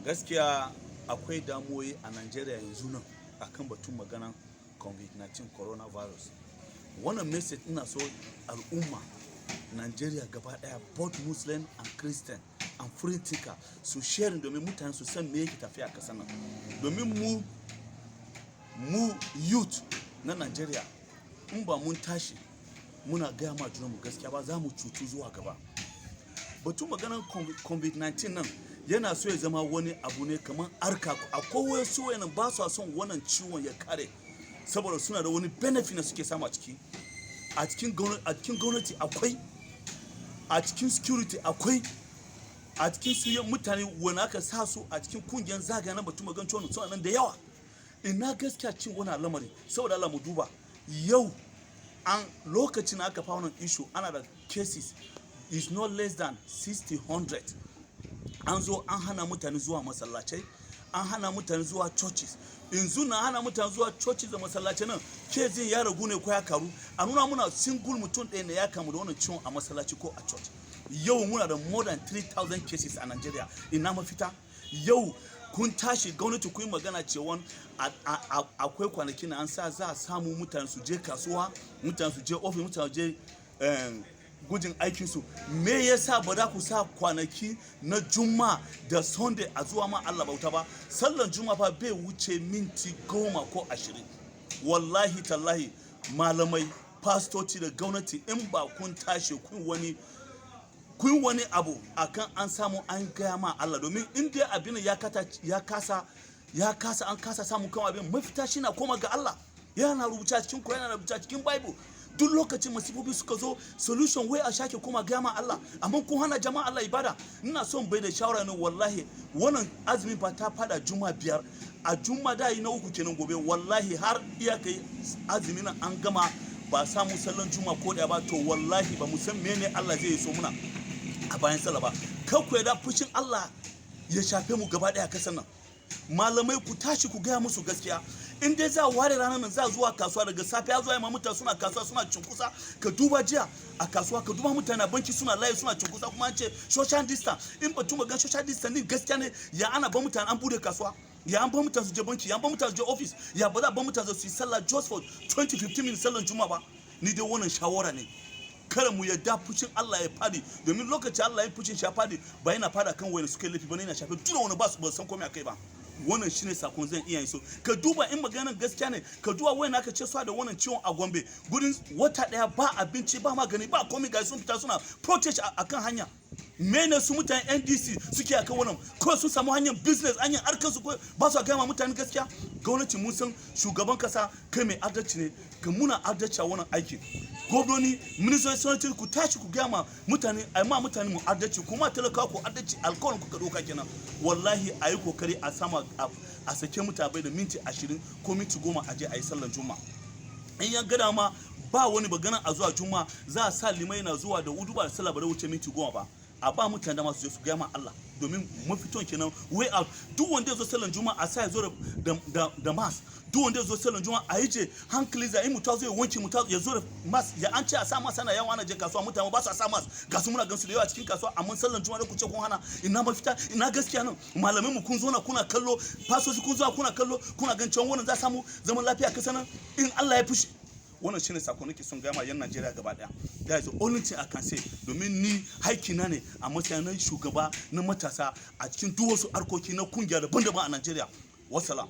Gaskiya akwai damuwoyi a Najeriya yanzu nan akan batun maganan COVID-19 coronavirus. Wannan message ina so al'umma Najeriya gaba ɗaya, both Muslim and Christian and free thinker, su sharing domin mutane su san me yake tafiya a ƙasar nan. Domin mu youth na Najeriya, in ba mun tashi muna gaya ma junanmu gaskiya ba, za mu cutu zuwa gaba. Batun maganan COVID-19 nan yana so ya zama wani abu ne kamar arka. Akwai wasu wayannan ba su son wannan ciwon ya kare saboda suna da wani benefit da suke samu a ciki. A cikin gwamnati akwai, a cikin security akwai, a cikin su mutane wanda aka sa su a cikin kungiyar zagaya na batun maganan ciwon suna nan da yawa. Ina gaskiya cin wannan lamari? Saboda Allah mu duba yau, an lokacin da aka fara wannan issue, ana da cases is not less than 60 100. An zo an hana mutane zuwa masallacai, an hana mutane zuwa churches. Yanzu na hana mutane zuwa churches da masallacai nan, case ɗin ya ragu ne ko ya karu? A nuna muna single mutum ɗaya ne ya kamu da wannan ciwon a masallaci ko a church. Yau muna da more than 3000 cases a Nigeria. Ina mafita? Yau kun tashi gwamnati kun yi magana cewa akwai kwanaki na an sa za a samu mutane su je kasuwa, mutane su je ofis, mutane su je gujin aikinsu. Me yasa ba za ku sa kwanaki na Juma'a da Sunday a zuwa ma Allah bauta ba? Sallan Juma'a fa bai wuce minti 10 ko 20. Wallahi tallahi, malamai, fastoci da gwamnati, in ba kun tashi kun wani abu akan an samu an gaya ma Allah, domin in dai abin ya kasa, an kasa samu kan abin, mafita shi na koma ga Allah. Yana rubuta cikin Qur'ani, yana rubuta cikin Bible, duk lokacin masifofi suka zo, solution wai a shake koma gaya ma Allah. Amma kun hana jama'a Allah ibada. Ina son bai da shawara ne, wallahi wannan azumin fa ta fada juma 5 a juma da yi na uku kenan gobe. Wallahi har iyakai azumin nan an gama ba samu sallan juma ko daya ba, to wallahi ba mu san mene Allah zai so muna a bayan sallah ba. Kar ku yarda fushin Allah ya shafe mu gaba daya kasan nan. Malamai, ku tashi ku gaya musu gaskiya. In dai za a ware ranar nan za zuwa kasuwa daga safiya zuwa yamma, mutane suna kasuwa suna cunkusa. Ka duba jiya a kasuwa, ka duba mutane a banki suna layi suna cunkusa, kuma an ce social distance. In batu magan social distance din gaskiya ne, ya ana ba mutane an bude kasuwa, ya an ba mutane su je banki, ya an ba mutane su je office, ya ba za a ba mutane su yi sallah just for 20 15 minutes sallan juma'a ba? Ni dai wannan shawara ne, kada mu yadda fushin Allah ya fadi, domin lokacin Allah ya fushin shi ya fadi, ba yana fada kan wayanda suka yi laifi ba ne, yana shafe duk wani ba su ba san komai akai ba. Wannan shine sakon zan iya yi. So ka duba, in maganar gaskiya ne, ka duba wayan aka ce su da wannan ciwon a Gombe, gurin wata daya ba abinci, ba magani, ba komai, ga sun fita suna protest a kan hanya. Mene su mutanen NDC suke akan wannan? Kawai sun samu hanyar business, hanyar harkar su, ba su gaya ma mutane gaskiya. Gwamnati, mun san shugaban kasa kai mai adalci ne, ka muna adalci a wannan aiki. Gwamnoni, ministoci, sanatoci, ku tashi ku gaya ma mutane, a ma mutane mu adalci, kuma talakawa ku adalci. Alkawarin kuka doka kenan. Wallahi a yi kokari a sama a sake mutane da minti 20 ko minti 10 a je a yi sallar juma'a. In ya gada ma ba wani bagana a zuwa juma'a, za a sa limai na zuwa da hudu ba da sallah ba da wuce minti 10 ba, a ba mutane dama su je su gaya ma Allah, domin mafiton kenan, way out. Duk wanda ya zo sallan juma'a, a sa ya zo da mask. Duk wanda ya zo sallan juma'a, a yi je hankali za yi mutu zo ya wanke mutu ya zo da mask. Ya an ce a sa mask, ana yawan ana je kasuwa, mutane ba su sa mask, ga su muna gansu da yawa cikin kasuwa, amma sallan juma'a da ku ce kun hana. Ina mafita? Ina gaskiya nan? Malamai mu, kun zo na kuna kallo, fasoshi, kun zo kuna kallo, kuna gan cewa wannan za samu zaman lafiya kasa nan in Allah ya fushi? Wannan shine sako nake son gama yan Najeriya gaba daya. That is the only thing I can say, domin ni haikina ne a matsayin na shugaba na matasa a cikin duk wasu harkoki na kungiya daban-daban a Najeriya. Wassalam.